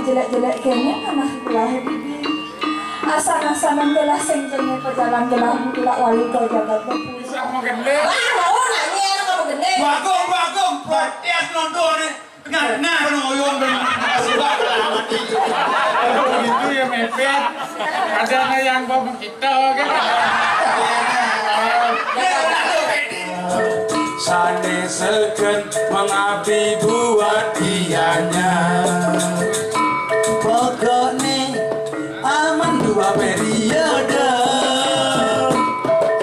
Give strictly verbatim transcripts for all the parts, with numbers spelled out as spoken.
Jelek-jelek kene manah gelah bibi. Asan-asanan gelah sing jenge pejalan gelah tulak wali ka jagat Batu. Bisa mau gede. Wah, mau nanya kamu gede. Bagong, bagong, protes nonton nih. Nah, nah, ngoyong dan sebab alamat itu. Kalau gitu ya mepet. Ada yang bawa kita kan. Saneseken mengabdi buat dianya. Pokoknya aman dua periode.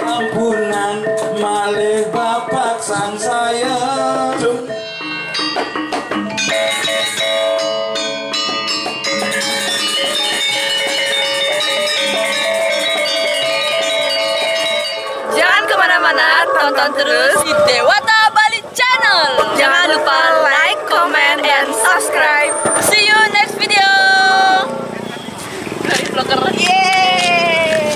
Ampunan malih bapak sang saya. Jangan kemana-mana, tonton terus di Dewata Bali Channel. Jangan lupa like, comment, and subscribe. See you next video. Dari vlogger. Yeay.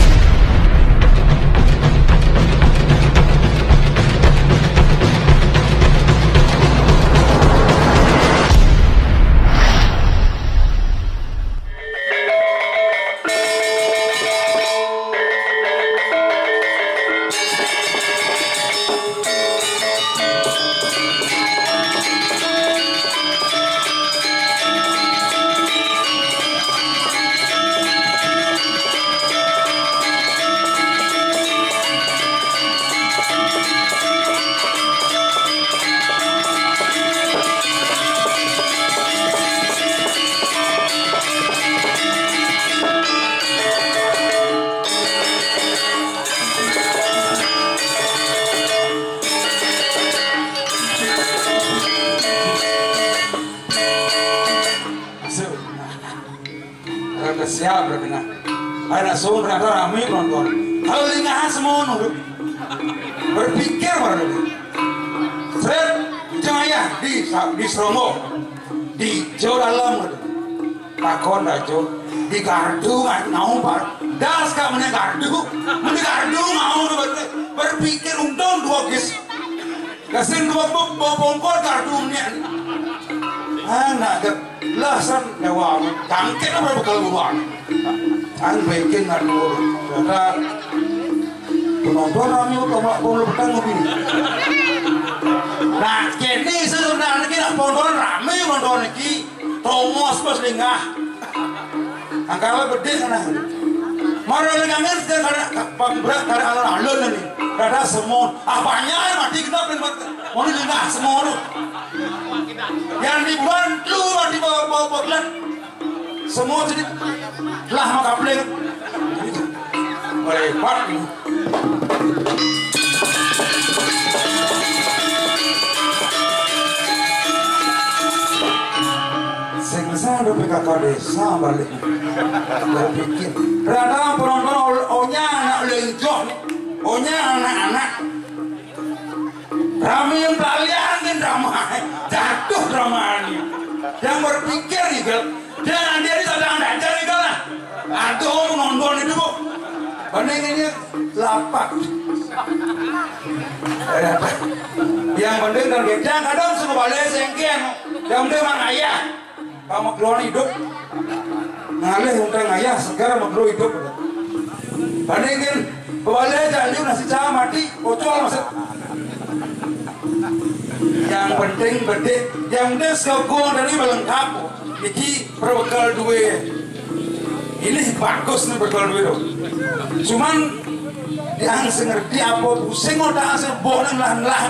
Masuk. Rada siap, rada dengar. Ayo, nak suun, rada rame penonton. Kalau lingah semono, berpikir baru. Sret, ceng ayah di, di Seronggo. Di Jawa Dalam, gitu. Takon dah, Jo. Di gardu, nggak, naon, Pak? Das, Kak, mana gardu? Mana gardu, mau, gitu. Berpikir untung dua gis. Kasih dua buk, bawa pongkol, gardu, nian. Anak, Kak. Lah, san, dewa, jangkit apa bekal buruan? Ang bikin, aduh. Kata, penonton rame, kok, mak, bolu petang, ngopi. Nah, kene, sebenarnya, kene, penonton rame, penonton iki. Tongos pas lingah. Angkala bedih sana. Mara lengangan sedang kada pambrak kada alon-alon ini. Kada semua. Apanya mati kena pen mati. Mau lingah semua tu. Yang di bulan lu mati bawa bawa bawa semua jadi lah makapling. Itu. Melepat ini. Sing sadu P K K desa balik. Berpikir. Rada penonton ol-, onya anak lenjoh. Onya anak-anak. Rame yang talian kan drama. Jatuh drama ini. Yang berpikir nih, Bel. Dia nanti ada sadang aja nih, Bel, lah. Aduh, nonton itu, Bu. Banding ini lapak. Yang penting kan kita kadang suruh balik sengkian. Yang penting mang ayah. Pak Makluan hidup. Ngalih untang ayah segar Makluan hidup. Bandingin balik aja, nasi cah mati, bocor masa. Yang penting bedik, yang penting sekagong tadi melengkap. Iki berbekal duit. Ini bagus nih berbekal duit tuh. Cuman yang sing ngerti apa pusing otak sing boh nang lah-lah.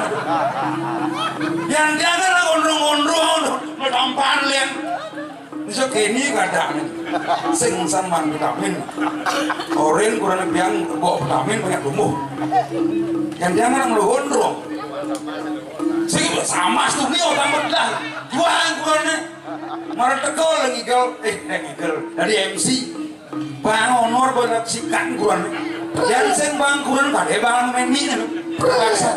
Yang dia kan lah gondrong-gondrong, ngetampan lian. Iso kene kadang sing sampean vitamin. Oren kurang biang bawa vitamin banyak tumbuh. Yang dia nang luhun dong. Sing sama studio tambah dah. Juang kurang. Mara teko lagi gol, eh, eh, gol. Dari M C. Bang Honor banyak sikat kurang. Yang sing bang kurang pada bang main mie kan. Paksa.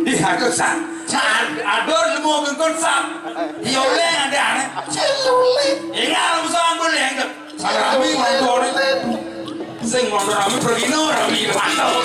Ih, aku sa, sa, adon nemu bengkon sa. Yole ada aneh. Yole. Ingat, aku sama boleh enggak? Sarami mantore. Sing mau rami pergi no, rami mantau.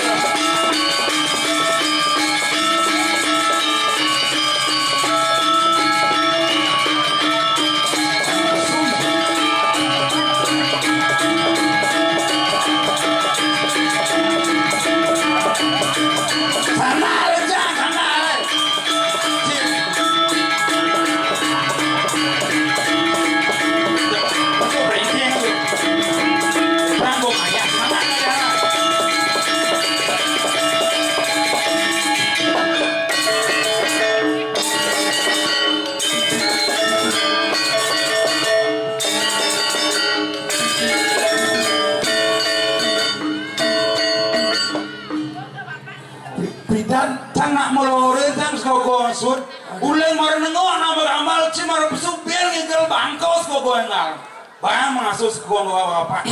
Sud, uling mara nengok nambah amal, ci mara pesu, biar ngigel bangkos kok gue engal. Bayang mengasus kok bawa apa?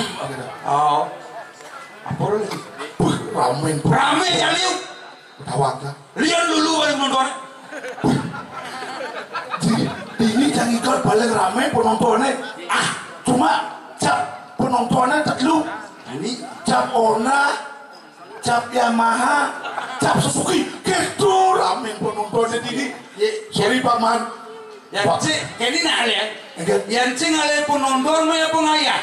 Oh. Apa lu? Buh, rame, buh. Rame ya, liu. Tawang kan? Lian dulu kali penonton. Di, ini yang ikut paling rame penontonnya. Ah, cuma cap penontonnya tak lu. Ini cap Honda, cap Yamaha, cap Suzuki. Gitu rame penontonnya di ini. Ye. Sorry, Pak Man. Ya, Pak. Cik, kini nak lihat. Enggak. Yang cing alih penonton mah ya pengayah.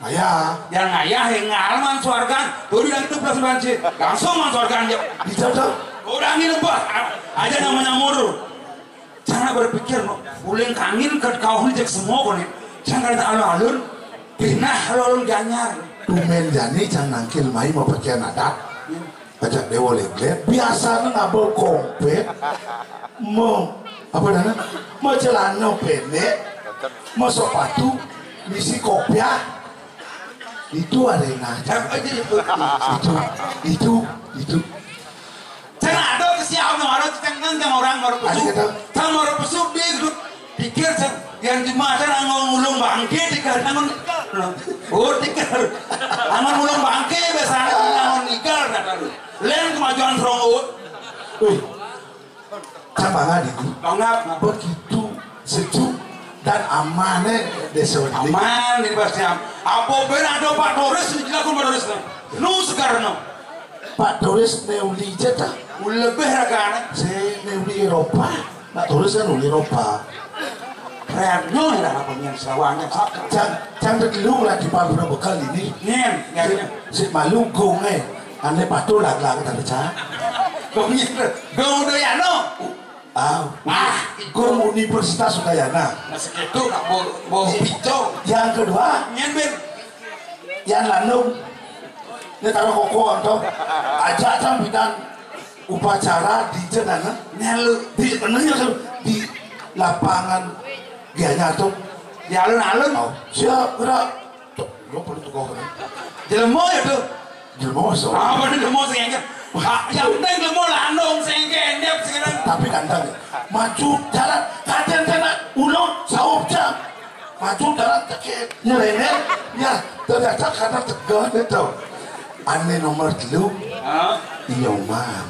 Ayah. Yang ayah yang ngalaman suarga, tuh di dalam itu plus banci. Langsung man suarga aja. Bisa tuh. Udah nginep, Pak. Aja namanya murur. Jangan berpikir, no. Uling kangin ke kau ni cek semua kau ni. Jangan ada alun-alun. Pinah alun-alun ganyar. Tumen jani jangan nangkil mai mau pakaian adat. Ajak dewa leglet. Biasanya ngabel kompet. Mau, apa namanya? Mau celana pendek. Mau sepatu. Misi kopiah. Itu arena. Itu, itu, itu. Cang ada ke siapa orang, cang kan, cang orang baru pesu. Cang baru pesu, dia gitu. Pikir, cang, yang jemaah cang anggo ngulung bangke, tikar, anggo, oh, tikar. Anggo ngulung bangke, biasa anggo nikar, kata lu. Lain kemajuan seronggo. Wih. Kan bangga di itu. Bangga. Begitu sejuk dan amannya desa ini. Aman, ini pasti aman. Apa ben ada Pak Doris, ini jelas Pak Doris, no. Nu sekarang, no. Pak Doris neuli jeta. Lebih ragana. Si neuli Eropa. Pak Doris kan uli Eropa. Rernyo ya, apa yang selawannya, Pak. Cang, cang dulu lah di pabrik bekal ini. Nyen, ya, si, ya. Si malu gong, eh. Ane patuh lah, lah, kita baca. Gong, gong udah ya, no. Ah, ah, Gong Universitas Udayana. Nah, segitu, nak bau, bau hijau. Yang kedua, nyen, Ben. Yang lanung. Ini taruh koko, atau ajak sambitan upacara di jenana. Nyalu. Di, nyalu, di lapangan Gianyar tuh. Di alun-alun. Oh, siap, gerak. Tuh, lo perlu tuh kau kena. Jelema ya tuh. Jelema so. Apa nih jelema sih? Ah, yang penting jelema lanung sing kendep sekarang. Tapi ganteng ya. Maju jalan, kaden kena ulun saup jam. Maju jalan cekit, nyerenet. Ya, ternyata karena tegal gitu. Ane nomor telu. Hah? Inyoman.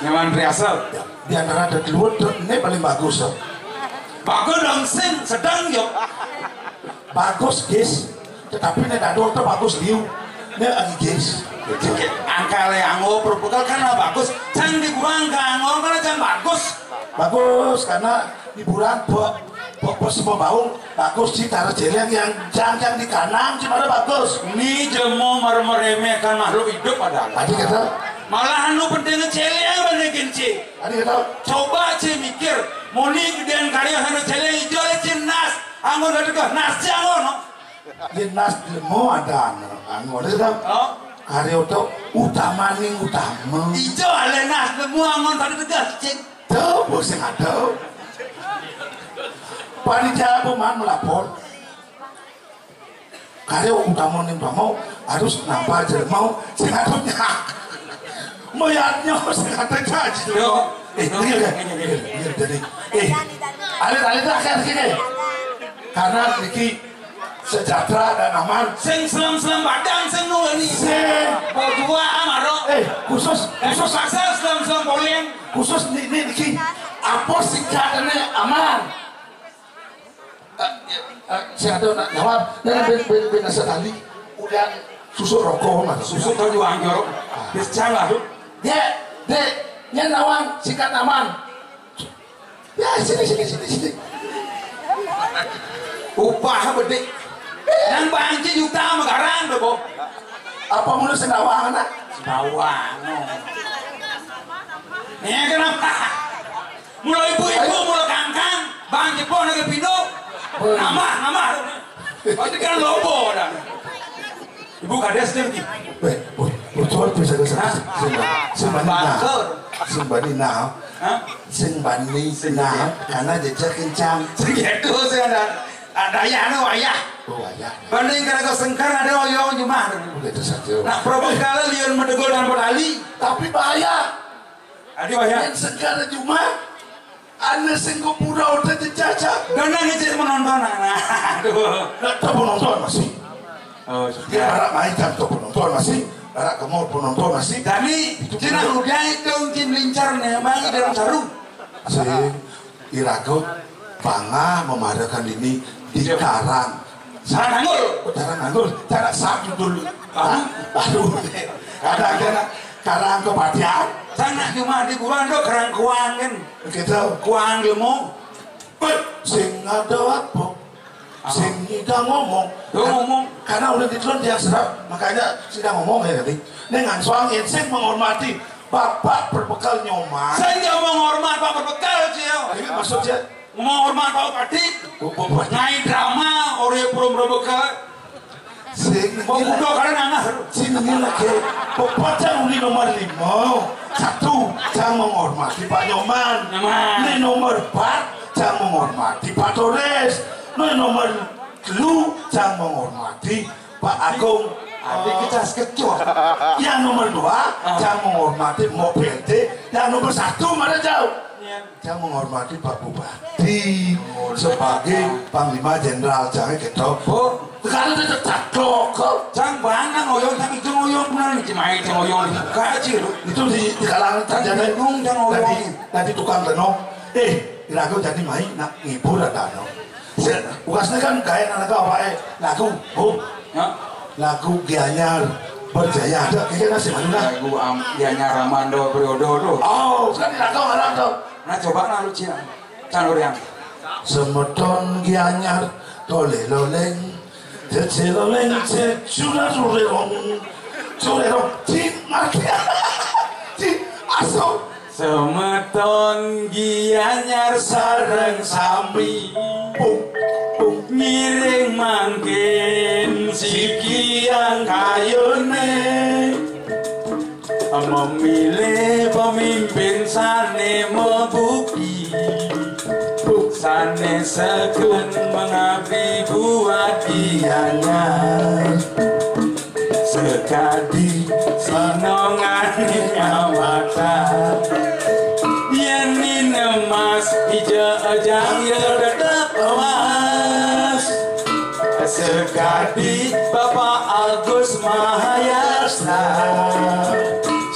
Nyaman Riasel. Ya, di antara ada dua, ini paling bagus, ya. Bagus dong, sing sedang, yo. Bagus, guys. Tetapi nek dado tuh bagus liu. Nek lagi, guys. Angka le anggo berbekal kan lah bagus. Cang dikurang ke anggo kan cang bagus. Bagus karena hiburan, bok, bok, bok semua baung bagus sih, cara jeleng yang jang-jang di kanang cuma ada bagus. Ini jelema mer-, meremehkan makhluk hidup padahal. Tadi kata. Malah anu penting jeleng bandingin ci. Tadi kata. Coba ci mikir, muni gedean karya sana jeleng hijau le ci nas, anggo gak degah nas ci anggo no. Yen nas lemo ada anu, anu ada sedang. Oh. Karya to utamaning utama. Ijo ale nas lemo angon tadi tegas, cing. Tuh, pusing ada. Panitia peman melapor. Karya utamaning utama harus nampak jelema sing atunya. Mayatnya sing atunya. Yo. Eh, iya, iya, iya, iya, iya, jadi, eh, alit-alit akhir sini. Karena niki sejahtera dan aman. Sing selam-selam badan, sing nulani. Sing. Mau dua amaro. Eh, khusus, khusus paksa selam-selam poleng. Khusus ni, ni, niki. Apa singkatannya aman? Eh, eh, saya ada nak jawab. Dan ben, ben, ben, sekali. Udah susuk rokok, mas. Susuk kau juga angker. Bicara tuh. Dek, dek, nyen nawang, singkat aman. Ya, sini, sini, sini, sini. Upah bedik. Nang banci juta megarang tuh, Bo. Apa mulu sing nawang, anak? Nawang. Ya, kenapa? Mula ibu-ibu, mula kangkang, banci po nage pindo. Nambah, nambah. Pasti kan lobo dah. Ibu kades dia lagi. Weh, weh, bocor tuh satu satu. Hah? Sing bani, sing bani nah. Batur. Sing bani nah. Hah? Sing bani nah. Karena jejer kencang. Segitu sih ada. Ada ya, anu, wayah. Oh, wayah. Banding kena ke sengkar ada oyong cuma. Udah itu saja. Nak probo kala liun medegol dan pedali. Tapi bahaya. Adi wayah. Yang sengkar cuma. Ana sing kepura udah dijajah. Dana ngecek penonton, nah. Aduh. Lah, ada penonton masih. Oh, ya, sudah. Barak main jam ada penonton masih. Barak kemur penonton masih. Dani, itu cina bener. Udah itu tim lincar nih, emang dalam sarung. Sing iragut, panga memadakan ini di Iya. Karang. Karang Angul. Karang Angul, cara satu dulu. Ah, baru. Ada, ada, Karang Kepatihan. Sana cuma di bulan do Karang Kuangan. Gitu. Kuang ilmu. Woi, sing ada apa? Apa? Sing kita ngomong. Lu ngomong. Karena udah ditelan dia serap, makanya sida ngomong ya tadi. Ning ngan soang sing menghormati Bapak Berbekal Nyoman. Saya nggak menghormat Pak Berbekal, Cil. Ini maksudnya? Menghormat Pak Bupati. Bu-, bu-, bu-, Ngai drama, ore pura berbekal. Sing Mau ini budak karena nangah. Sing ini lagi. Bapak jang uli nomor lima. Satu, jang menghormati Pak Nyoman. Nyoman. Ini nomor empat, jang menghormati Pak Torres. Ini nomor telu, jang menghormati Pak Agung. Adik kita sekecoh. Yang nomor dua, Ah. jang menghormati Mbok P L T. Yang nomor satu, mana jauh? Iya. Jang menghormati Pak Bupati Menghormati sebagai Pak Panglima Jenderal, jangan gitu. Oh. Sekarang dia tetap kok. Jang bana ngoyong, tapi itu ngoyong benar nih, cuma itu ngoyong dibuka aja lu. Itu di, di kalangan Jang kerjanya bingung, jang ngoyong. Nanti, nanti tukang tenung. Eh, lagu jadi main, nak ngibur ada no. Se-, Ukas ini kan gaya anak apa eh? Lagu, oh. Hah? Lagu Gianyar Berjaya. Ada, kayaknya masih mana lah? Lagu am-, Gianyar Armando Periodo tuh. Oh, kan lagu orang tuh. Nah, coba nah lu, Cil. Can Uriang. Semeton Gianyar, tole loleng. Cece loleng, cecuna rurerong. Rurerong, cing, mati. Cing, aso. Semeton Gianyar sareng sami. Pung, pung. Ngiring mangkin sikiang kayune. Memilih pemimpin sane mebudi, sane seken mengabdi buat Gianyar. Sekadi sinongane awata, yen nine mas ijo ejang ya tetep mas. Sekadi Bapak Agus Mahayasa,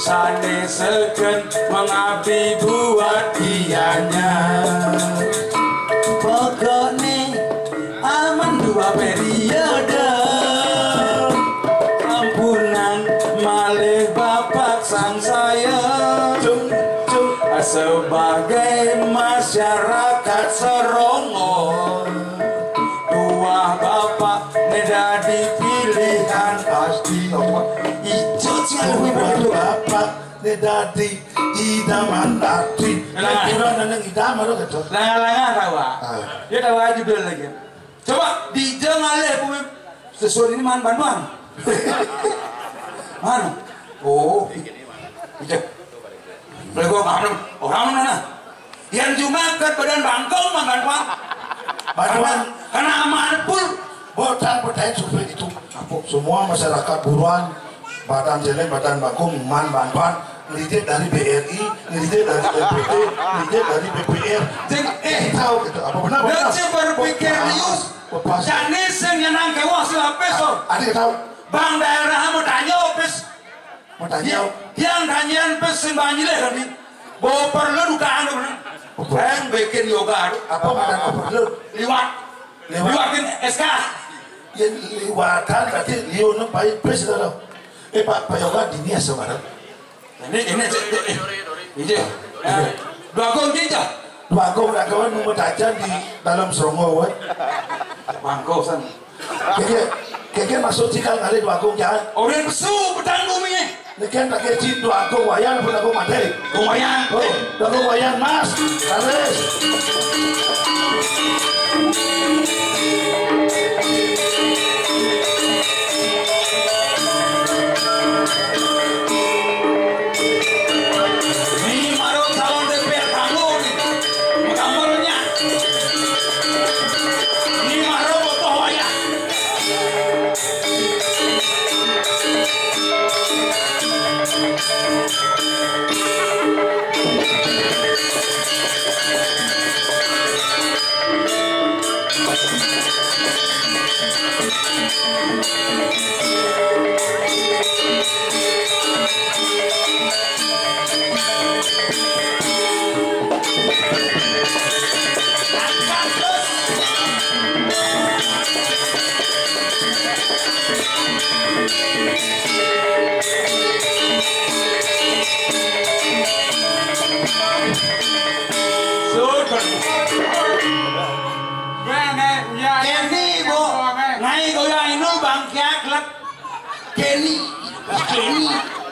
sane seken mengabdi buat Gianyar. Pokokne aman dua periode. Ampunan malih Bapak sangsaya. Sebagai masyarakat Serongo, tuah Bapak ne dadi pilihan pasti. Ijo sing aku ibu Bapak ne dadi idaman ati. Nah. Kurang nang idaman lo gitu. Langa-langa tawa. Ah. Dia tawa aja dulu lagi. Coba dijeng alih bumi sesuai ini man bantuan. Mana? Oh, iya. Boleh gua paham. Orang mana? Yang cuma ke badan bangkong man bantuan. Bantuan. Karena, karena aman pun. Botan pertanyaan survei itu. Apa? Semua masyarakat buruan, Badan Celeng, Badan Bangkung, man bantuan, ngelidik dari B R I, ngelidik dari M P T, ngelidik dari B P R. Sing, eh, tahu gitu. Apa benar? Benar. Dia berpikir lius. Lepas. Jane sing nyenang kewas lapis, oh. Ada tahu? Bang daerah mau tanya, pis. Mau tanya? Yang tanyain pis sing banjir kan, nih. Bawa perlu dukaan, bener. Betul. Yang bikin yoga, aduh. Apa madan overload? Liwat. Liwat. Liwatin S K. Ya, liwatan tadi, liu nempai pis itu, loh. Eh, Pak, Pak Yoga, dini ya, saudara. Ini, ini, ini, ini. Iya. Dua gong kita. Dua gong, dua gong, mau aja di dalam Serongo, weh. Bangko, san. Keke, keke maksud sih kalau ngalih dua gong, jangan. Orang pesu, petang bumi. Ini kan pakai jin dua gong, wayan, apa dua gong mati? Gong wayan. Oh, dua gong wayan, Mas. Karis. Ni maro calon D P R tanggung. Gambarnya. Ni maro foto wayah.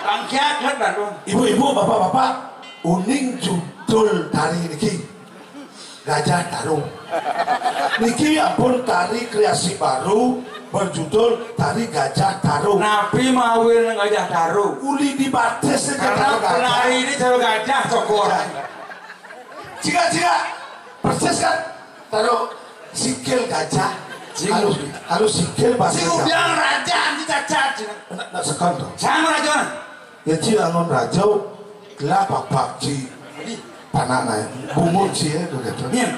Bang Kiat, kan, Bandung. Ibu-ibu, bapak-bapak, uning judul tari niki Gajah Tarung. Niki ampun tari kreasi baru berjudul tari Gajah Tarung. Napi mawi Gajah Tarung? Uli dibatis aja. Karena gajah. Penari ini selalu gajah cokor. Cika, cika. Persis kan? Taruh sikil gajah. Sing. Harus, harus sikil pas. Sing gajah. Ubiang raja anti cacat. Nak, nak sekon tuh. Sang raja. Ya, ci lamun raja, gelap apa, ci? Jadi, panana, bungut, ci, ya, begitu. Iya.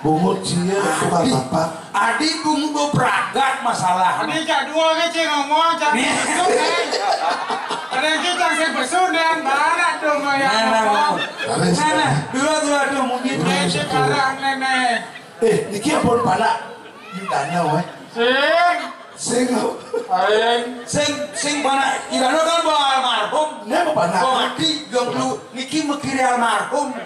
Bungut, ci, ya, tukang apa? Adi bungut bau pragat masalah. Adi cak dua ke, ci, ngomong, cak besu, kan? Ada yang kita, saya besu, dan barat dong, ya, nah, nah, ngomong. Nah, nah, dua, dua, dua, mungkin. Ini sekarang, nenek. Eh, niki ampun pala. Ditanya, weh. Sing. Sing. Aing. Sing, sing mana? Irano kan bawa almarhum. Nih, apa mana? Bawa mati, bilang dulu, niki mikiri almarhum.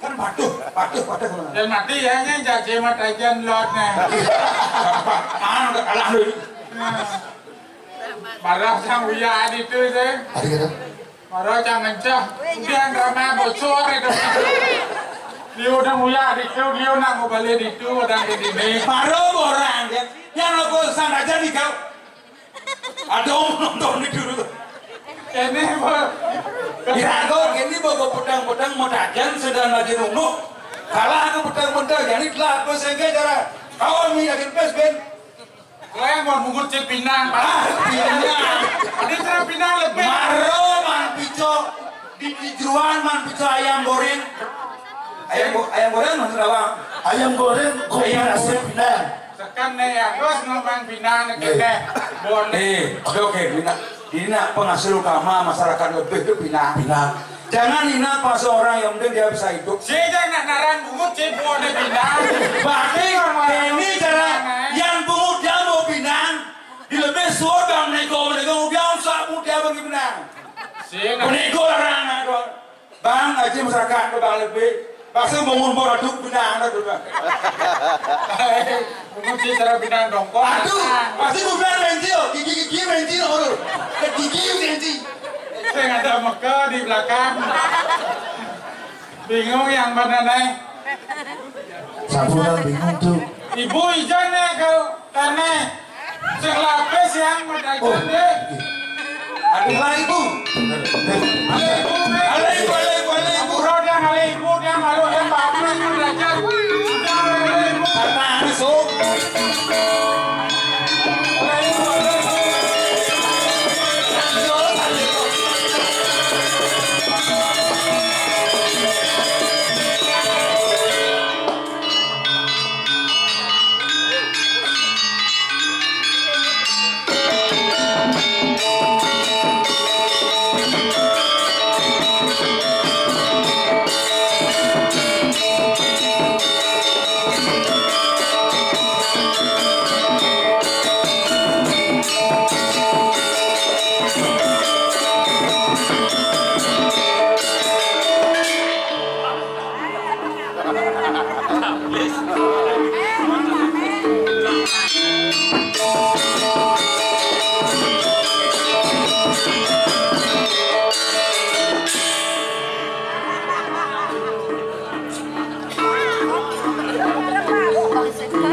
Kan patuh, patuh, patuh. Dan mati ya, nya, jaje mah tajan lot, nih. Mana udah kalah, lu. Nah. Marah sang Uya adi tuh, sih. Adi kata? Mara cang ngenceh, udah drama bocor itu. Dia udah nguyak di itu, dia nak mau balik di itu, udah di sini. Mara orang dia, yang aku sang raja di kau. Ada orang nonton di dulu. Ini apa? Kira kau ini bawa pedang-pedang mau dagang sedang lagi nunggu. Kalah aku pedang-pedang, jadi telah aku sehingga cara kau ni yakin pes ben. Kowe mau bungut cek pinang, Pak. Ah, pinang. Ada cara pinang lebih. Maro, Mang Pico. Di, di jeruan, Mang Pico, ayam goreng. Ayam go-, ayam goreng maksud awak. Ayam goreng, kombinasi pinang. Tekan nih ya, terus ngomong pinang, nih, kene. Boleh. Eh, oke, oke, pinang. Ini nak penghasil utama masyarakat lebih itu pinang. Pinang. Jangan hina pas orang yang penting dia bisa hidup. Sida nak narang bungut, sing buah dia pinang. Berarti ini cara yang bungut dia mau pinang. Di lebih sudah menego, menego, dia usah bungut dia bagi pinang. Sing. Menego orang, aduh. Bang, aja masyarakat, bang lebih. Pasti mau ngumpul aduk pinang, aduh, bang. Bungut sing cara pinang dongkol. Aduh, pasti bukan mencil, gigi-gigi mencil, aduh. Gigi mencil. Sing ada Mekah di belakang. Bingung yang mana, nih? Sabulan bingung tuh. Ibu ijan, nih, kalau karena sing lapis yang mau dagang, deh. Ada lah, Ibu. Ada Ibu, nih. Ada Ibu, ada Ibu, ada Ibu. Udah, ada Ibu, dia malu, dia bapak, mau dagang. Udah, ada Ibu. Karena ada, sok.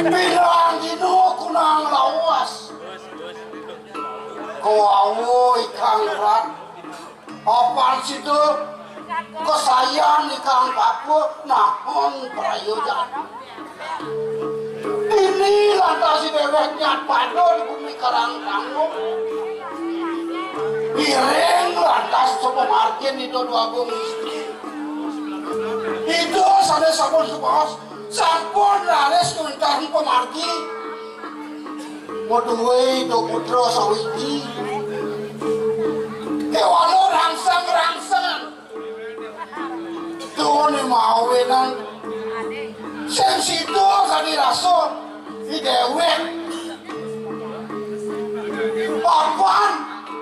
Bilang dino kunang lawas. Koawo ikang rat. Apan sida kasayan ikang papa nahon prayojan. Dini lantas si dewek nyat pada di bumi Karang Tanggung. Miring lantas sapa margin Ida Dwagung Istri. Ida sane sampun subaos, sampun raris kawéntenan pamargi. Maduwé Ida putra sawiji. Kéwala rangsang-rangsang. Tuwuné mawinan sing sida kadi rasa i déwék. Papan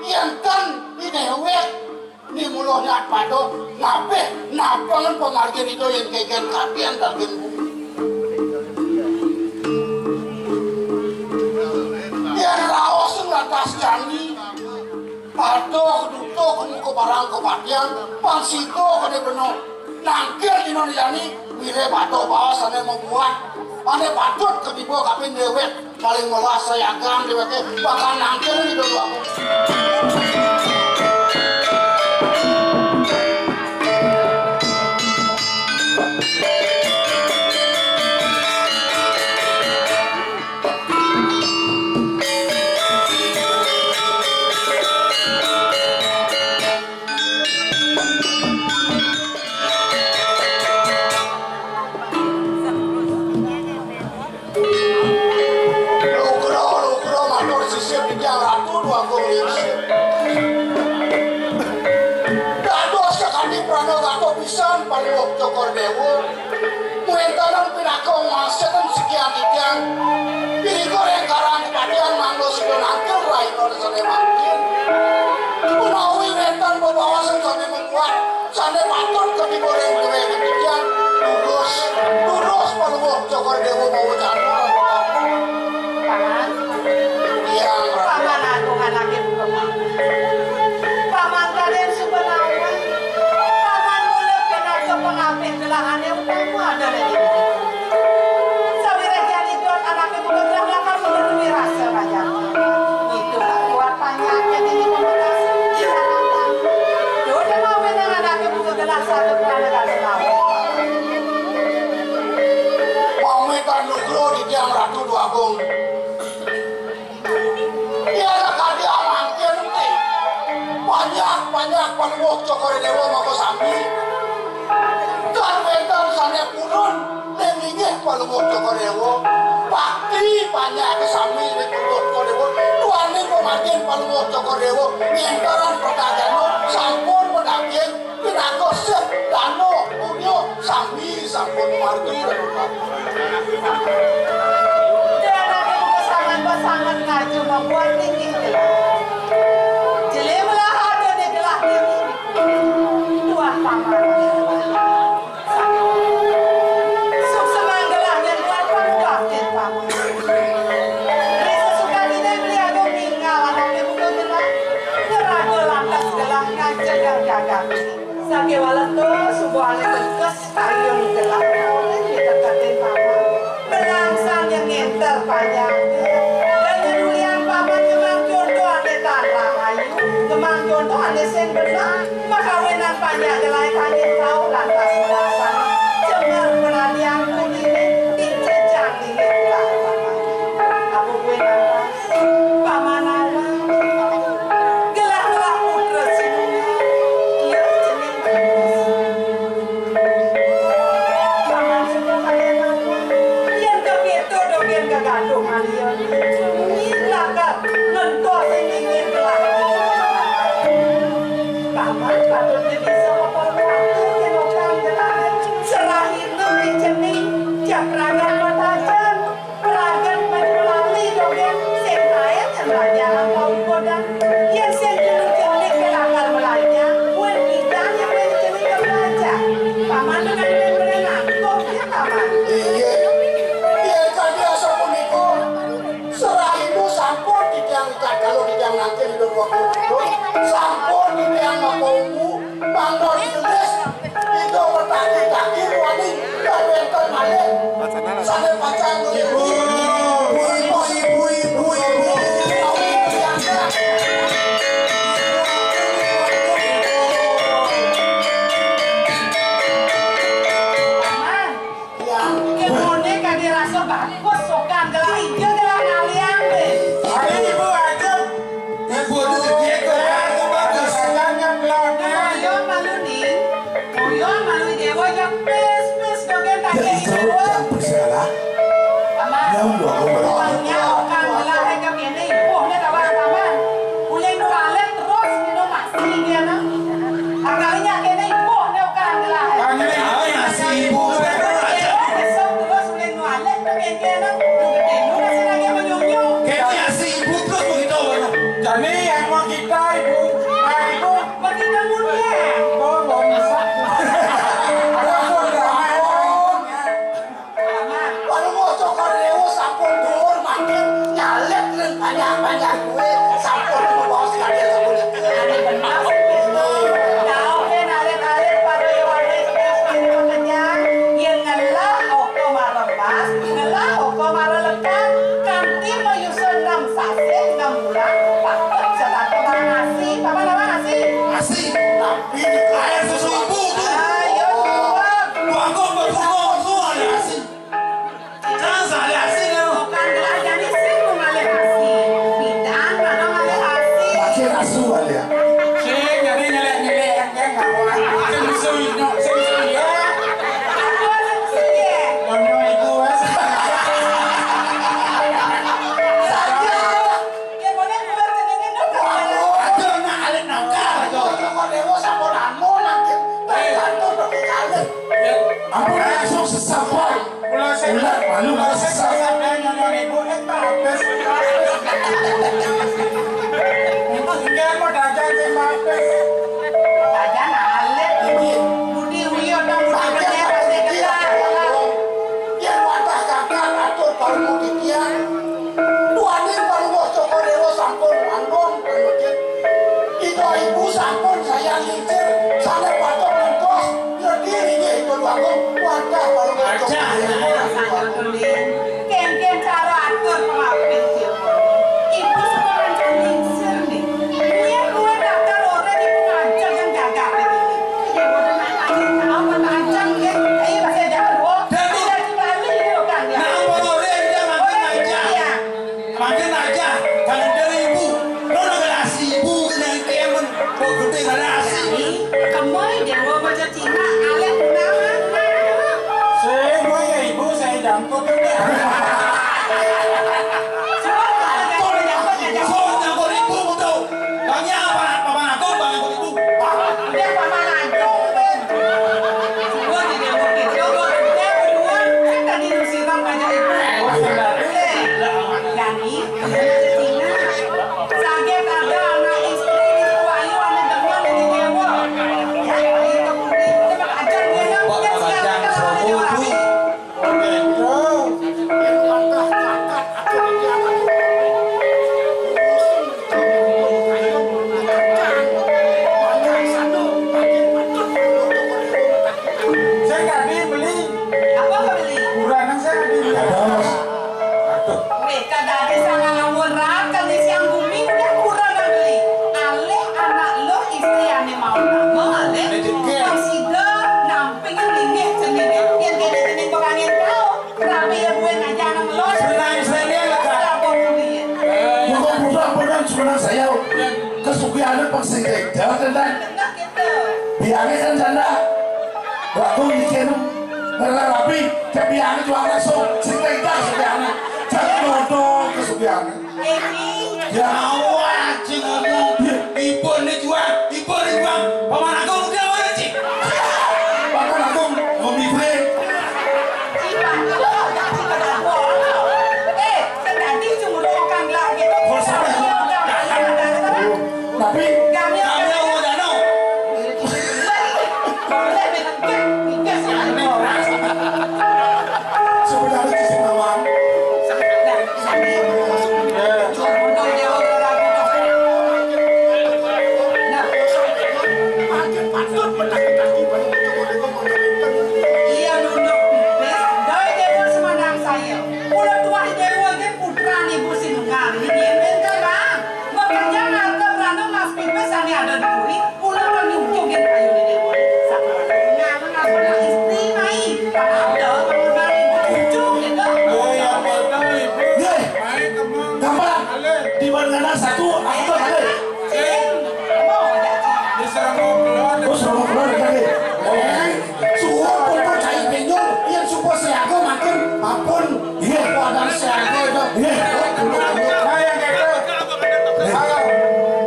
yén ten i déwék ni mula nyat pada ngabih napengan pamargin ida yén kénkén kadén daging bumi. Yén raos lantas jani Aduh, duduh, muka barang kepatihan, pang sida kene beno. Nangkil dina jani, milih bata baos ane mabuat, ane patut ketiba kaping dewek, paling melas sayagan deweke bakal nangkil dina dua. Lugra, lugra, matur sisip titiang Ratu Dwagung Lingsir. Dados sakadi pranagata pisan Palungguh Cokor Dewa. Wénten pinaka mangsaken sikian titiang. Pinaka ring karang kepatihan mangda sida nangkil rahina sane mangkin. Menawi wénten bebaosan sane mabuat, sane patut katiba ring dewek titiang, durus, durus Palungguh Cokor Dewa mawa janur. Paman. Tiang Ratu. Paman Agung anake buka. Paman Raden Subanawa. Paman mula pinaka pengapit gelahane utama ada ning diri. Sawiréh jani dot anake buka gelah lakar mula duwe rasa raja. Itulah kuat panjake dini pamekasa. Dot mawinan anake buka gelah satu pranagara lawan. Pamitan lugra titiang Ratu Dwagung. Yen kadi amangkin ti. Banyak-banyak Palungguh Cokor Dewa maka sami. Tan wénten sane purun ning linggih Palungguh Cokor Dewa. Bakti banyak sami ring Palungguh Cokor Dewa. Duaning pamargin Palungguh Cokor Dewa. Ngentaran pradajana sampun madaging Pinaka sih dana punya sami sampun margi. Dana niku sangat sangat ngaju membuat tinggi gelah. Jeli melah ada di gelah tinggi. Tuah paman. Sukses manggelah dan buat pangkah dan paman. Risa suka tidak beli agung tinggal anaknya buka gelah. Ngeraga lantas gelah ngancegah gagah. Sakéwala to suba ané teges kayun gelah oleh diteketin paman. Benang sang yang ngenter panjang. Dan nyedulian paman kemang contoh ané tan rahayu, kemang contoh ané sing bener. Makawinan panjang gelai kangin tau lantas melasan. Cemar penadian kunine, tincejang dingin gelah paman. Abu kuwi lantas. Paman alang, gelah-gelah putra sinungan, iya cening bagus. Paman suka kaya mama, yen kepitu dogen kegaduhan iya. Nyi lakar ngentos sing mikir gelah. Paman patut bisa mapan waktu yen okan gelah. Serahina ri cening, jak ragan matajan. Ragan baju lali dogen, sing kaen nyen raja angkau kodan. Yen sing dulu cenik ke lakar belajar, wen kita yen wen cenik ke belajar. Paman dengan wen berenang, kok dia paman? Inggih. Yen kadi asapunika, serah itu sampun titiang ikat kalau titiang nangkil hidup waktu itu. Sampun titiang makomu. Mangda ditulis, kita bertaki-taki ruani dan wénten malih. Sané pacang ibu, ibu, ibu, ibu, ibu, ibu. Paman, ya, kemone kadi rasa bagus sokan gelah ija gelah ngalian deh. Ayo ibu aja. Ibu itu gede tuh kan, tuh bagus. Ayo malu nih. Ayo malu dewa ya pes pes dogen tak kayak gitu. Jangan pergi segala. Paman. Nyam dua aku berapa? Paman, ya, okan gelah aja kene. Ibu, ini kawan paman. Uleng nu alit terus minum masih dia nah. Angkalinya kene ibu, ini okan gelah. Kami ini nasi ibu, kan, aja. Besok terus uleng nu alit tuh kene nah. Nu gede nu masih lagi menyum-nyum. Kene nasi ibu terus begitu, Bang. Jadi yang mau kita ibu, nah, ibu. Mau kita mulia. Oh, mau bisa. Ampun, Bang. Waduh, Cokor Dewa sampun dhuwur mangkin nyalit ring panjang-panjang kuwi, sampun mabaos karya sapunika. Air susu ibu tuh. Ayo, Tuan. Bangkok berbunga tuh ada asin. Jangan salah asin ya. Bukan gelas jadi sing mau ngalih asin. Bidan mana ngalih asin. Pakai asu kali ya. Sing jadi nyelek-nyelek yang kawan. Sing susu nyok, sing susu ya. Aku sing susu ya. Nyonya ibu, eh. Saja. Ada nak alit nakal. Aduh, kok dewa sampun anu nangkep. Bantu dong alit. Ampun, langsung sesapa. Ular malu malah sesapa. Enggak mau dagang sing mapes. Dagang alit. Budi Wio dong, Budi Wio pasti kenal. Yen wadah gagal atur baru budi kian. Tuaning Palungguh Cokor Dewa sampun manggon, Pak Yudin. Ida ibu sampun saya ngincir, sané patut ngentos, nyedhi inggih Ida Agung, wadah Palungguh Cokor Dewa. Aja, aja. Kengkeng cara atur pengabdi. Ibu suka rancang ngincir nih. Dia kue daftar orang ibu ngajak yang gagah begini. Ibu dengan aja tahu, aja nggih. Ayo, masih aja, Bu. Datu. Ayo, kembali, yuk, kan, ya. Nah, apa orang yang dia makin aja? Iya. Makin aja, kalau dari ibu, lo udah kasih ibu kena kemen, kok gede gak kasih? Kemoi dewa baca Cina, alih nama. Saya gue ya ibu, saya jangkut. Semua kalau ada yang jangkut, ya jangkut. Semua jangkut ibu, betul. Bangnya apa? Paman Agung, Bang Agung ibu. Udah Paman Agung, Ben. Semua di dewa gitu, gue gede berdua. Kan tadi lu siram aja ibu. Eh, Dani, Saget ada anak istri di Suwayu ane demen dadi dewa. Ya, ayo ke budi, coba ajar dia dong. Kok dia aja siap sama seroboh, dewa. Bu? Saya tadi beli. Apa beli? Kurang saya beli. Ada, Mas. Aduh. Weh, kadang ada salah ngawur rakan di siang bumi, udah kurang beli. Alih anak lo, istri ane mau nama, alih. Ini dikit. Wong sida namping linggih jenenge. Yen kene jeneng pengangen kau. Kenapa ya gue ngajak anak lo? Senang, senang dia, Kak. Lapor beli. Bukan budak, bukan sebenarnya saya. Kesugihan apa sih, Kak? Jangan, Kak. Biangnya kan janda. Waktu bikin ngerti rapi, kebiangnya juga langsung. Sing tega sebiangnya. Jangan nodong ke sebiangnya. Ini. Ya Allah, anjing ngomong. Ibu ini jual, ibu ini jual. Paman aku udah mana, Cik? Paman aku ngopi bre. Cik, Pak, lo, Cik, Pak, lo. Eh, sing dadi cemburu orang lah gitu. Bos, apa? Tapi kami mau dano. Sebenarnya sih mawon. Iya, duduk. Wis, doi dewa semandang saya. Kula tuah dewa nggih putrane Ibu Sinunggal. Niki enten kan, Bang? Mbok kerja ngarep ranu Mas Pipis sami ada di puri. Kula kan nyucuk nggih kayune dewa. Sabar. Ngarep ngarep istri mai. Padahal bangun mari cucu gitu. Oh, ya, betul, Ibu. Nggih. Baik, teman. Gampang. Halo. Di mana satu, apa ada? Sing. Mau aja. Diserang ngobrol. Oh, serang ngobrol, ya, nggih. Oh. Suwun pun cai bingung, yen sumpah siaga makin apun. Iya, kok ada siaga itu. Iya. Oh, dulu, dulu. Nah, yang kayak itu. Halo.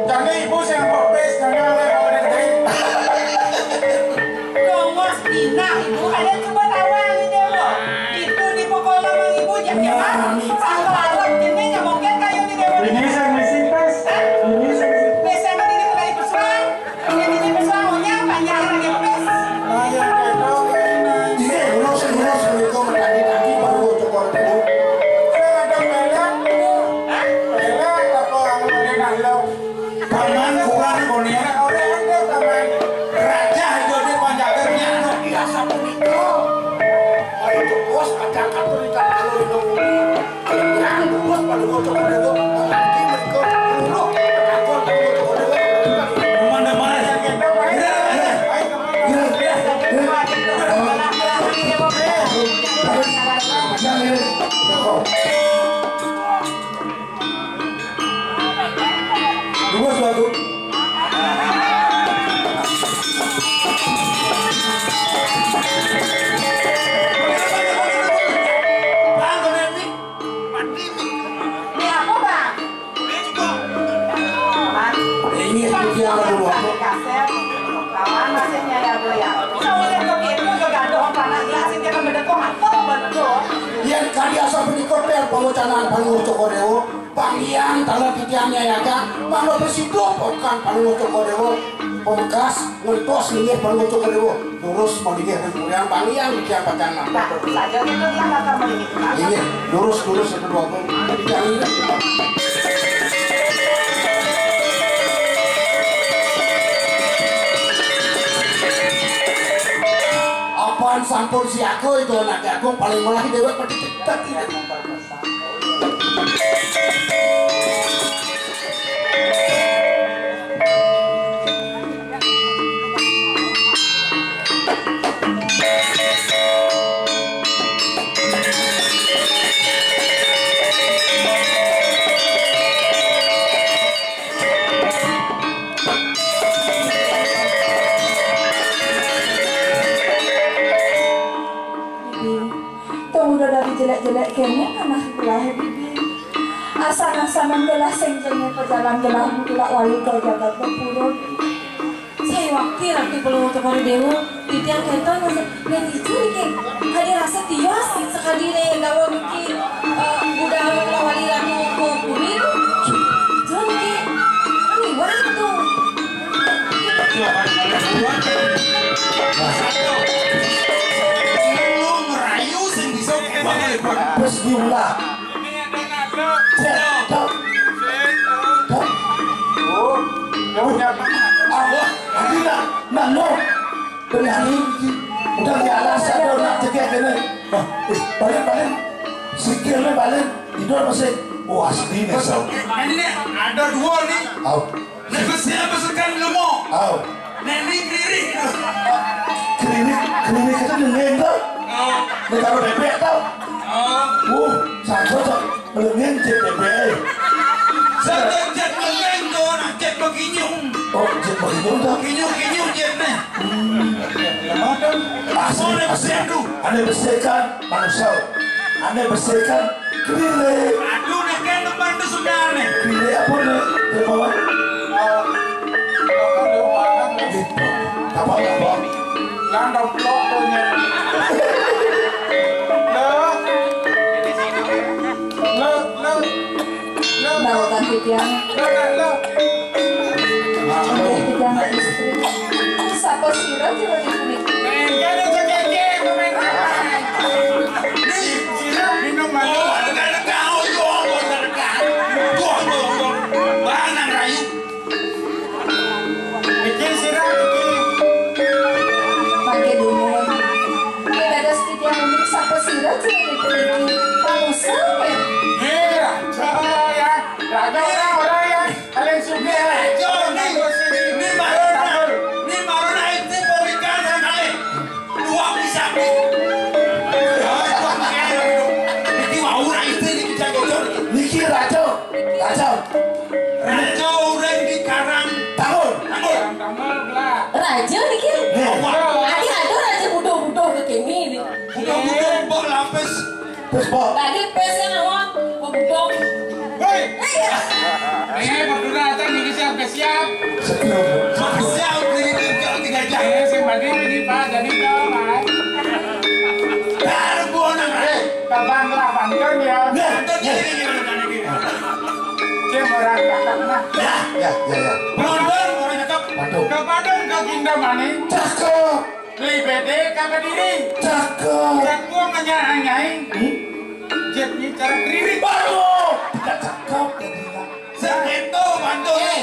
Jadi ibu sing protes, jangan ada yang ada yang lain. Kongos dina ibu ada coba tawa ini dewa. Itu di pokok lamang ibu jam jam. Satu alat ini nyamuknya kayu di dewa. Ini saya misi pes. Hah? Ini saya misi. Pes sama ini kembali pesuang. Iya, kula sing ngurus menika menagi-nagi baru cokor telu. Paman kurang koné. Raja itu dia panjaker nyano. Iya, sapunika. Ayo, bos, ada atur ikan kalau itu. Yang bos pada bocor pada itu. Nanti mereka buruk. Atur pada bocor pada itu. Teman-teman. Tiang dulu aku. Kasép, lawan masih nyaya goyang. Cowok yang begitu, kegaduhan panas, gelas yang jangan bedekong, atau betul. Yén kadi asa punika téh pawecanan Palungguh Cokor Déwa, panggihan tanggal titiang nyayakan, mangda prasida pokan Palungguh Cokor Déwa, pamekas ngentos linggih Palungguh Cokor Déwa, durus malinggih ring purian panggihan titiang pacang nampek. Nah, saja gitu, dia bakal melihat. Inggih, durus, durus, Ratu Déwa Agung. Titiang inggih. Apan sampun siaga Ida Anaké Agung, paling melah déwék pati cetet. Bibi, tong udah dari jelék-jelék kéné anak gelah, Bibi. Asan-asanan gelah sing jengé pajalan gelah tulak wali ka jagat Bapura, Bibi. Sayuwakti Ratu Palungguh Cokor Déwa, titiang kénten nén ijo niki. Kadi rasa tios sakadi né dawa niki, eh, budal tulak wali Ratu Puri. Ijo niki. Liwat tuh. Lu ngerayu sing bisa. Bos diulah. Cek, cek. Cek. Oh, ya udah. Allah, adi nak, nak, no. Berani iki. Udah di alas ada nak cekek ini. Wah, eh, balik, balik. Sikilnya balik. Tidur masih. Wah, sedih nih, Sal. Ini ada dua nih. Au. Nek besi apa sekan lemo? Au. Nek ni kiri. Klinik, klinik itu dengeng tau. Oh. Nek kalau bebek tau. Oh. Uh, satu tak melengeng cek bebek. Satu cek melengeng tu nak cek beginyung. Oh, cek beginyung tau. Kinyung-kinyung cek ni. Hmm. Asli, oh, nek besi asli. Tu. Ada besi kan? Manusia. Ané besi kan? Krilé. Aduh, nek kan depan tu sudah nih. Krilé apa nih? Terbawa. Apa, apa? Landang pelok tu nih. Lo. Lo, lo. Lo. Bawa kaki tiang. Lo, lo, lo. Ambil tiga istri. Sapa sira tiba di sini? Enggak ada cekek, pemain apa? Di sini minum malu. Ada kau jual, ada kau. Jual, jual, jual. Barang rayu. Iki sira iki. Mangke dumun. Yen dados titiang uning sapa sira jenenge puniki? Panusa, ya? Iya. Oh, ya. Raja orang, orang, ya. Paling sugih. Raja, ini, ini marona. Ini marona itu pemikiran yang kali. Dua bisa, nih. Ini mau orang itu, ini kita gocor. Niki raja. Raja. Raja orang di Karang. Tahun. Tahun. Raja niki. Nih. Adi ada raja muda-muda ke kini ni. Muda-muda mbok lapis. Terus, Pak? Tadi pesnya awak, bebudok. Hei! Iya. Ini berdua datang ini siap ke siap. Setuju. Siap, ini tinggal tiga jam. Ini si Madi ini, Pak, jadi tahu, Pak. Baru gua nang, eh. Kapan lah, pantun ya. Nih, nih, nih, nih, nih, nih. Cek orang cakep, nah. Ya, ya, ya, ya. Pantun, orang cakep. Pantun. Ke Padang, ke Kintamani. Cakep. Beli bedé ka Kediri. Cakep. Jadwal ngenyang-ngenyang. Hmm? Jet ni cara keririk. Waduh, tidak cakep jadinya. Segitu bantu. Eh,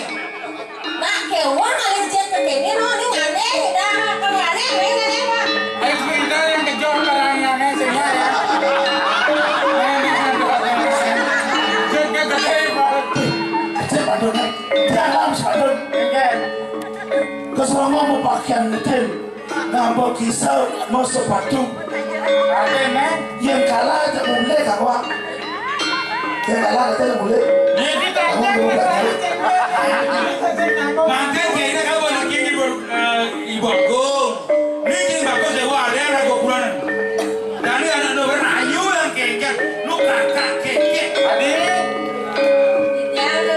nak kewan alih jet ke kene no, ni aneh dah, kalau aneh, aneh, aneh, Pak. Ayo cerita yang kejauh barang yang aneh sehingga ya. Jet ke gede, Pak. Kecil Pak Dun, eh. Dalam Pak Dun. Enggak. Keselamatan pakaian tim. Ngambek kisah, mau sepatu. Apa, men? Yang kalah aja mulai, kawan. Yang kalah aja mulai. Ini kita kamu aja, mau kita berani. Aja, aja, aja. Mangkin kene kamu anak ini baru, eh, Ibu Agung. Ini jadi bagus ya, wah, ada yang ragu bulan. Tadi anak nomor ayu yang keket, lu kakak keket. Adi. Tiada.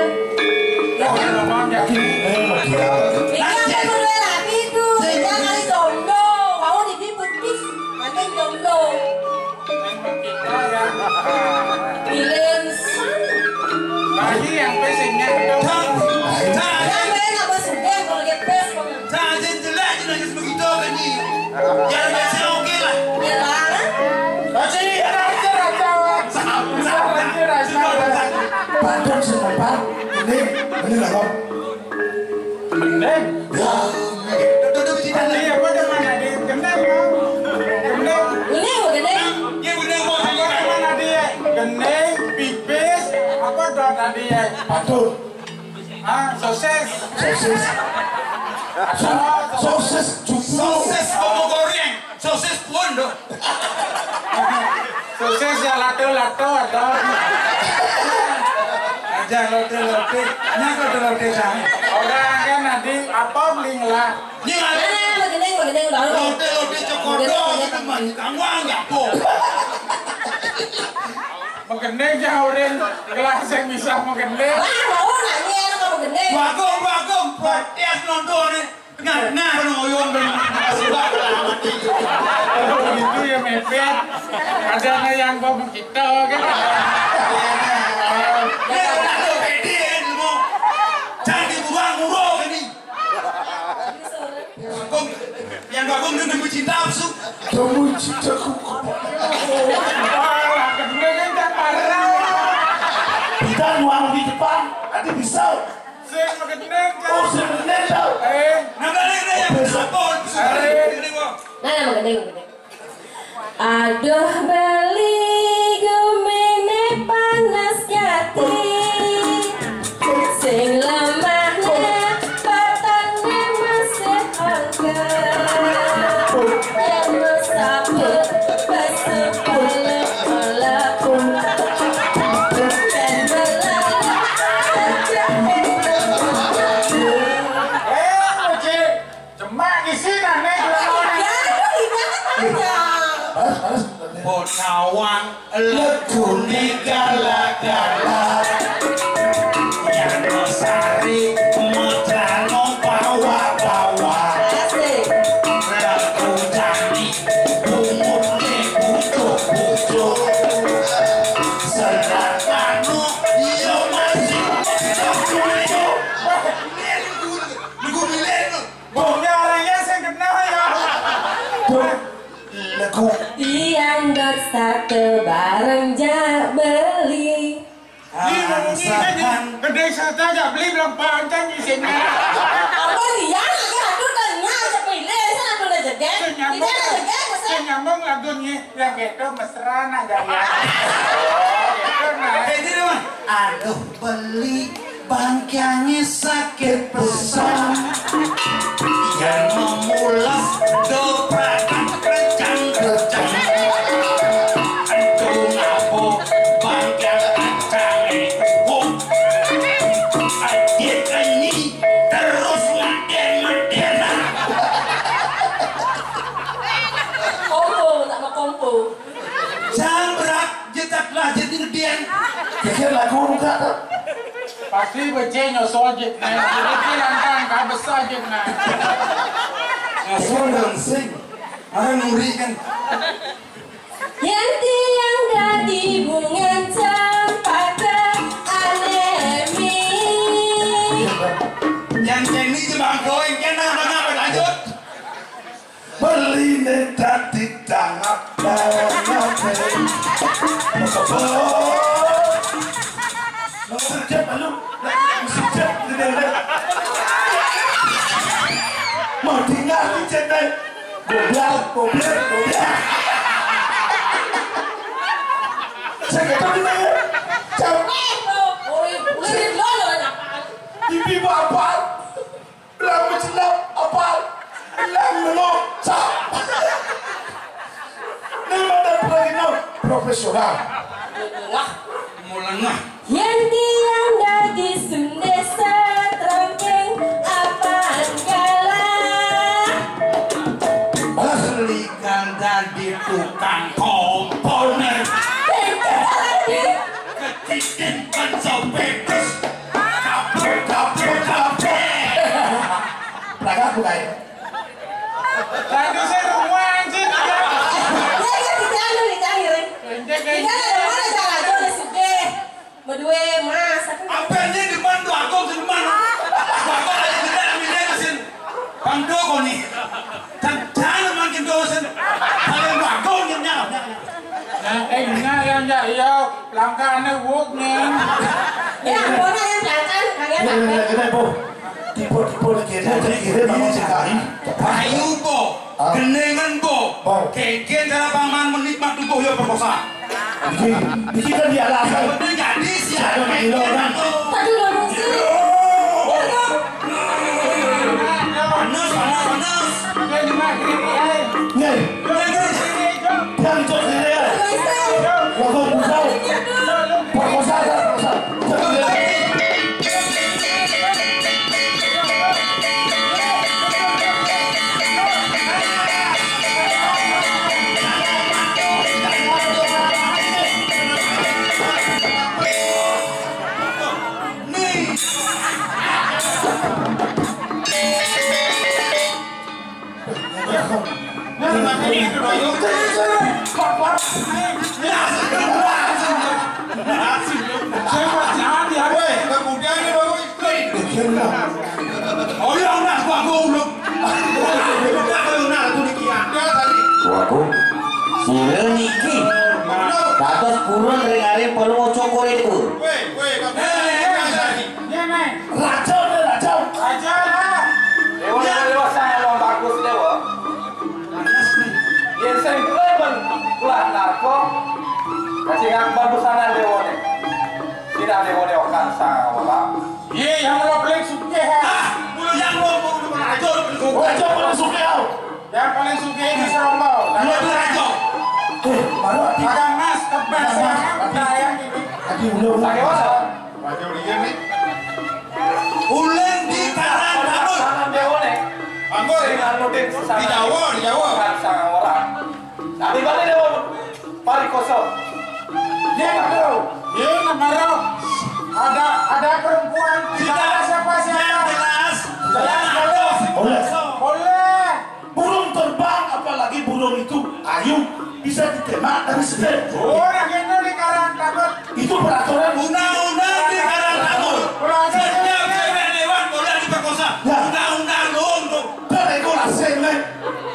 Wah, ngomong jadi. Eh, Ini lah, Bang. Gending. Ya. Tadi apa dengan tadi? Gending, Bang. Gending. Gending, gending. Iya, gending, Bang. Apa dengan tadi? Gending, pipis, apa tuh tadi ya? Aduh. Ah, sosis. Sosis. Atau sosis jumbo. Sosis bumbu goreng. Sosis pun, dong. Sosis ya lato-lato atau aja lote-lote. Nya lote-lote sana. Orang kan nanti apa beli ngelah. Ini ada. Nah, begini, begini, baru. Lote-lote cokodo, itu mah kamu anggap kok. Menggending jauh, Rin. Gelas yang bisa menggending. Wah, mau nanya, lu mau menggending. Bagong, bagong, protes nonton nih. Nah, nah, ngoyong, Rin. Sebab lah, mati. Kalau begitu ya mepet. Ada yang bawa kita, kan? Ya, udah, tuh, pede, ya, lu mau. Jangan dibuang, murung, ini. Bagong, yang bagong dia nemu cinta apa, Su? Nemu cintaku kepada. Wah, bener kan, parah. Kita nuang di depan, nanti bisa. Sing makin nempel. Oh, sing makin nempel. Eh. Nah, balik deh, yang apa? Ini, Bang. Nah, makin nempel. Aduh, beli gumine panas jati, sing lemahne batane masih angker. Yen musafir besok oleh-oleh, yen melarat aja. Eh, Cik. Cemak di sini, Nek. Bocawang legune gala-gala. Yang Losari mejano bawa-bawa. Lagu jani umurne bujuk-bujuk. Serat anu, iya masih bujuk-bujuk. Wah, ini lagu, lagu milenial. Wong ya orangnya sing kenal ya. Duh, lagu. Tiang dot satu bareng jak beli. Ini ngomongin kan ya. Gede satu aja beli belum panjang isinya. Apa dia? Aku atur tanya aja pilih, saya atur aja, geng. Tidak ada, geng, saya. Sing nyambung lagunya yang gitu mesra aja ya. Gitu, nah. Kayak gini, Mas. Aduh, beli. Bangkiange sakit pesan. Yen memules doprakan krecang-krecang. Entu ngapuk bangkiang kacang iku. Adit ini terus ngaden-ngaden. Kompo, tak mau kompo. Jambrak, jetak lah, jadi ngeden. Pikir lagu enggak tuh. Pasti becik nyosol jit, nah. Becik lantang, kabes jit, nah. Nyosol langsing. Ada nuri kan. Yen tiang dadi bungan cempaka anemi. Yang ceni jebangko, yang kena, kenapa lanjut? Beline dadi dangak, dangak. Mau kerja malu, mau kerja, mau dengar di channel. Goblok, goblok, goblok. Saya kata benar. Jam. Pipi bapak. Belang mencelap, apa? Belang mengucap. Ini mata pertandingan profesional. Wah, mulengah. Yen tiang dadi sendesa trengking apan kalah. Beli kan dadi tukang komponer. Pinter lagi. Ketitin kan sopepes. Kabur, kabur, kabur. Pelagak buka ya? Lagi saya rumah anjing. Ya, ya, tidak ada, tidak ada, Ren. Tidak ada, mana jalan, ada suge. Berdua, Mas. Apa ini di mana tuh? Aku di mana? Aku lagi tidak ambil mesin. Bang Doko nih. Dan jangan makin dosen. Kalau Bang Doko nyap, nyap, nyap. Nah, eh, nah, ya, ya, ya. Langkahnya wuk, nih. Ya, pokoknya yang kelihatan, Ngene, ngene, ngene, Bu. Tipe-tipe ngene, ngene, ngene, ngene, ngene. Ayu, Bu. Ah. Genengan, Bu. Bu. Kengken cara paman menikmat tubuh ya perkosa. Iki, iki kan dia alasan. Betul jadi sih. Saya main orang. Aduh, Bang Sri. Panas, panas, panas. Nih. Nih, nih. Yang cok ini ya. Langsung busau. Perkosa, perkosa. Waku, sira niki dados purun ring aring Palungguh Cokor itu. Raja, raja. Raja. Dewa, dewa, dewa, saya mau bagus, dewa. Yen sing klemen kelah narko, kasing ngakban busanan dewane. Sira dewane okan sanga wala. Ye, yang lo paling sugih, ha? Ah, mula yang lo mau udah pernah aja, lo paling sugih. Aja paling sugih. Yang paling sugih ini Serombol. Lo tuh aja. Eh, baru ati. Ada emas, kebas, ada yang ini. Ati ulo. Pakai wala. Raja Ulian nih. Uleng di Karang Tanur. Tangan dewane. Anggur. Sing anu, Dik, di Jawa, di Jawa. Sanga wala. Tapi balik dewa. Pari kosong. Dia nggak tahu. Dia nggak tahu. Ada, ada perempuan. Tidak ada siapa-siapa. Yang jelas. Jelas, jelas. Boleh. Boleh. Burung terbang, apalagi burung itu ayu, bisa ditembak dari sedek. Orang itu di Karang Tanur. Itu peraturan. Undang-undang di Karang Tanur. Peraturan. Setiap cewek lewat boleh diperkosa. Ya. Undang-undang dong, dong. Kan regulasi, men.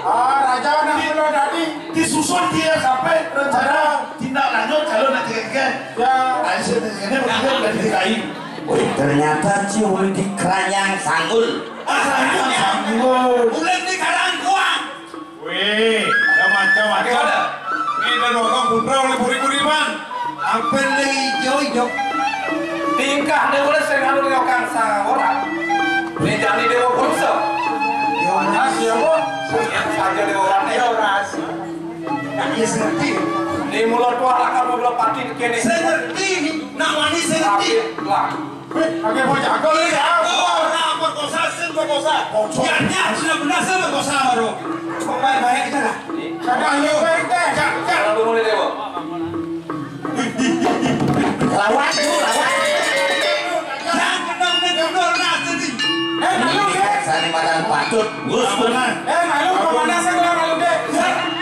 Ah, raja anak muda tadi. Disusun dia sampai rencana tindak lanjut kalau nanti kan. Ya. Ayo, saya tanya, ini berarti udah di D K I. Wih, ternyata Ci Uli di Keranyang Sanggul. Ah, Sanggul, Sanggul. Uleng di Karangkuang. Wih, ada macam-macam. Ada. Ini ada orang putra oleh puri-puri, Man. Apa yang hijau-hijau? Tingkah dia boleh sering anu dengan orang sama orang. Ini jadi dia mau bangsa. Yohanes, ya, Bu? Yang saja dia orang. Yohanes. Iya, saya ngerti. Ini mulut tua lakar, mulut pati kene. Saya ngerti. Nak wani saya ngerti. Lah. Wih, pakai bocah. Kau lihat, oh, nah, perkosa, sing perkosa. Bocah. Niatnya benar-benar sing perkosa, baru. Baik-baik aja lah. Kagak lu, Pak R T. Cak, cak. Kalau dulu nih, Dewa. Lawan, lu, lawan. Yang benar-benar benar, nah, tadi. Eh, malu, ya? Sani madan patut. Gus, benar. Eh, malu, pemanasan, malu, deh.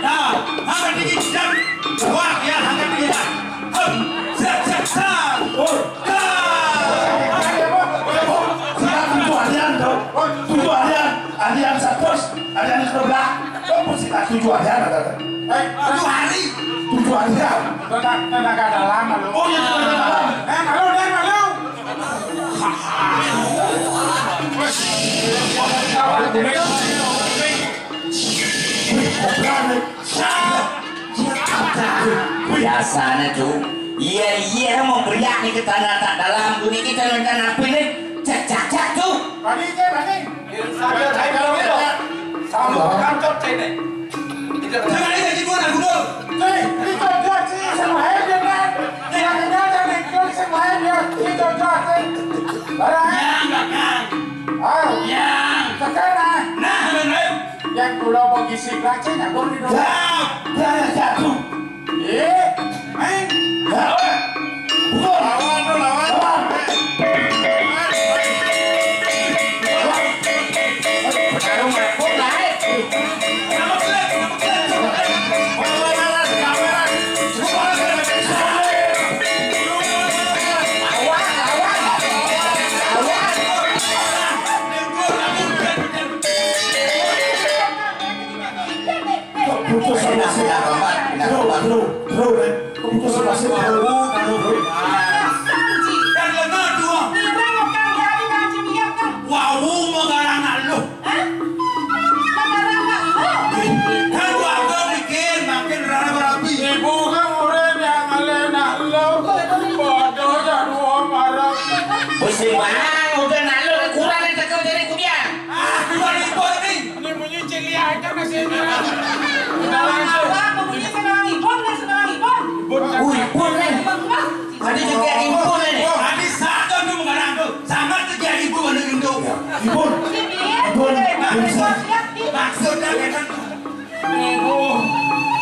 Nah, angkat tinggi, jam. Wah, ya, angkat tinggi. Hup, set, set, set. Oh. Tujuh harian, dong. Tujuh harian. Harian satu, harian sebelah. Kamu sih tak tujuh harian ada. Eh, tujuh hari. Tujuh harian. Tenaga, tenaga dalam, malu. Oh, iya, tenaga dalam. Eh, malu, deh, malu. Biasane, Cu. Iya, iya, mau beriak nih ke tanah tak dalam, bunyi kita nonton apa nih? Cek, cek, cek, Cu. Bani, cek, bani. Saja, saya kalau itu. Sama kantor, cek, nih. Jangan ini, Ci, gua nak gundul. Cek, ini cocok, Ci, sama aja, kan? Yang ini aja, nih, Ci, sama aja, ini cocok, Ci. Barang. Ya, enggak, Kang. Ah. Ya. Sekarang. Nah, benar. Yang kula mau gisik lagi, nyakur di dalam. Dah, dah, jatuh. Iya, main. Dah. Pukul. Lawan, lawan. Lawan. Lawan. Sekarang main bola, eh. Awas, awas. Awas. Keputusan wasit. Bro, bro, bro, eh. Keputusan wasit, bro. Bro, bro. Maksudnya ngeten. Ibu,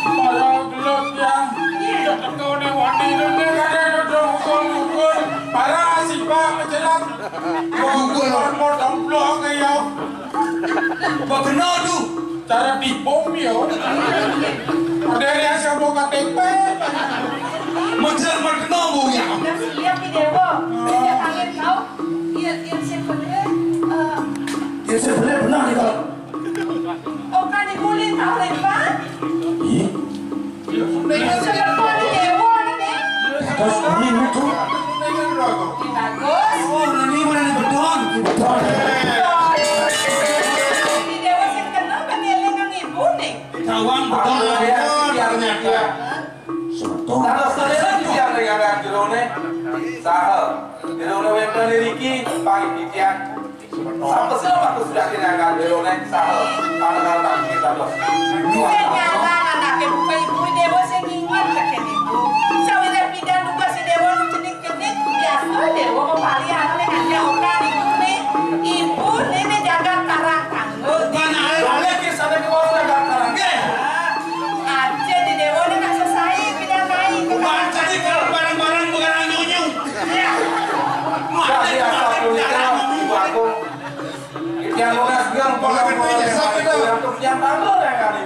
para gelut ya. Iya. Ketone wani rene kare dong ukur-ukur. Para sibak menjelat. Ukur. Modong blok ya. Mbok kena tu. Cara dibom ya. Dari hasil buka K T P. Menjelat mbok kena, Bu, ya. Siap di Dewa. Saya kaget kau. Iya, iya, siap bener. Eh, iya, siap bener, bener nih, Kak. Oh, kan ibu ni tahu, Pak? Iya. Seperti Dewa ni, nih. Terus ini itu. Ini bagus. Oh, ini mana nih, beton? Beton. Ini Dewa sing kenal kan dia dengan ibu nih. Kawan beton. Ah, iya, iya, iya. Semeton. Terus terus yang dengan jerone. Saha. Jerone wonten niki panggihan. Sampun sira waktu sudah tinangan jerone saha. Panjenengan tak kita dos. Sing ngaran anake buka ibu Dewa sing inget keken ibu. Sawire pindah tugas si Dewa nu cenik-cenik biasa Dewa mau pali anu ning ada okan ibu nih. Ibu nih nih jaga karang tanggul. Mana ale ale ki sampai ke bawah jaga karang. Nggih. Aja di Dewa ini nak selesai, pindah naik. Bukan jadi kalau barang-barang bukan nyunyu. Iya. Wah, biasa punika, Ibu Agung. Yang lunas bilang pola pola yang paling kurang tuh yang tahu yang kali.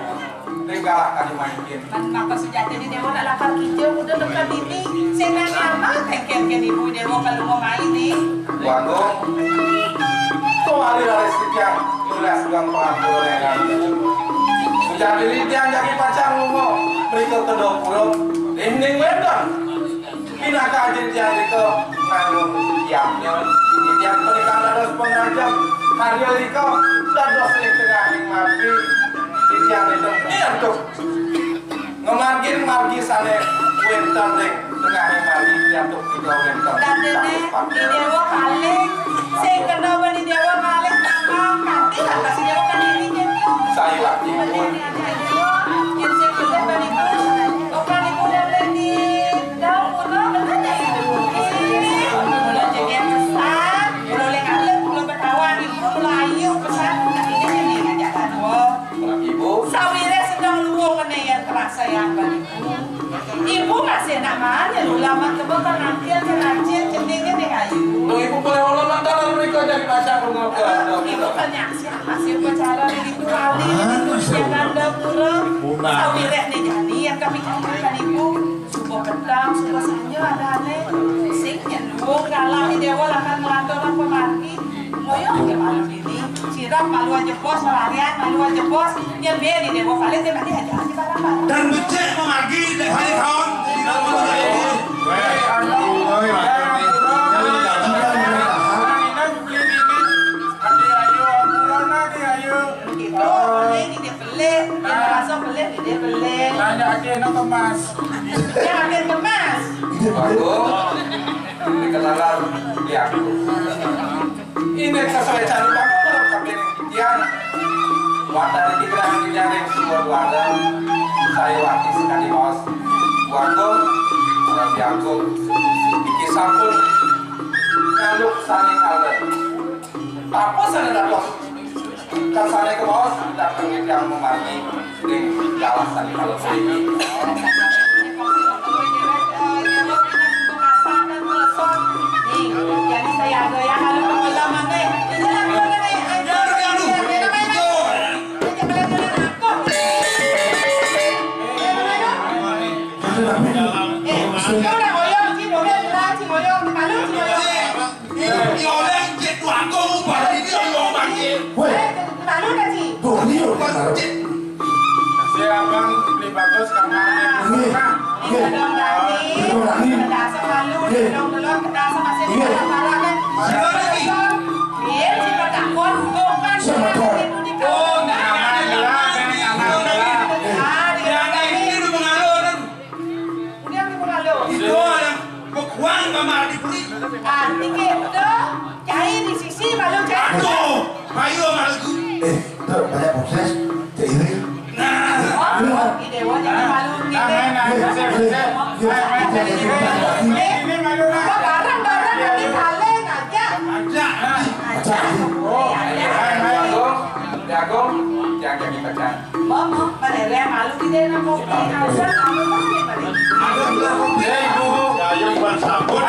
Tinggal tadi main game. Kan maka sejati di Dewa nak lapar kijau, udah dekat ini. Saya nanya apa, tengkel ke ibu Dewa kalau mau main nih. Ibu Agung. Tuh hari dari setiap lunas bilang pola pola yang kali. Sejati ini dia jadi pacar lu mau. Berikut kedua puluh. Ini wedan. Pinaka ajin tiyang nika nganggo tiyangnya. Tiyang punika dados pengrajam karya nika dados ing tengahing margi. Tiyang nika nyentuh ngemargin margi sane wenten ing tengahing margi nyentuh nika wenten. Dan dene, di Dewa paling sing kena bani Dewa paling tambah kanthi apa si Dewa kan ini nyentuh. Saya waktu Ibu. Sawire sedang luwung ngene yen kerasa yang baliku. Ibu masih nak mana lula mak kebo kan angkil kan acil cendenge ning ayu. Lo ibu boleh olo mantan mereka jadi pacar pun ngobrol. Ibu kan nyaksian masih pacaran itu kali. Jangan dapur. Sawire nih jani yang kami kan ibu. Suba petang, suba sanya ada aneh. Sing nyeluk kalah di Dewa lakar ngelantur apa margi. Ngoyong ke malam ini. Sirap malu aja bos, melarian malu aja bos. Nyembe di Dewa paling dia nanti aja aja barang-barang. Dan becek mau margi dek hari tahun. Jadi kalau mau margi. Weh, anu, weh, Adi ayo, ampura, Adi ayo. Gitu, ini dia pelit, dia merasa pelit, dia pelit. Tanya aja nak kemas. Yang akan kemas. Bagus. Dikenalan ya. Ini sesuai cara bagus kalau kami yang wadah di pikiran ini yang semua keluarga. Saya wakil sekali bos. Wakil, orang diangkut. Iki sampun ngaluk saling alur. Apa sana dapat? Kasane kemaos dateng ingkang memargi ring kalasan kalau saiki. Weh, malu dah, Ci. Tuh, ini loh, Ci. Saya abang beli bagus kamarnya. Ini, ini. Ini. Ini. Siapa lagi? Iya, siapa takut? Bukan. Siapa takut? Oh, nah, nah, nah, nah, nah, nah. Ah, dia ini udah mengalir. Udah, aku mau lalu. Itu orang bekuang sama di puri. Arti kita cai di sisi malu cai. Aduh, ayo malu. Eh, tak banyak proses. Cai ini. Nah. Oh, di Dewa jadi malu nih. Nah, nah, nah, proses, proses. Nah, nah, nah, nah. Ini malu, nah. Barang-barang nanti saling aja. Aja, nah. Aja. Oh, iya, iya. Nah, nah, nah. Mama, pada rem alu kita nak kopi, ada alu mana ni? Ada pula kopi. Eh, ibu, ya, yang buat sabun.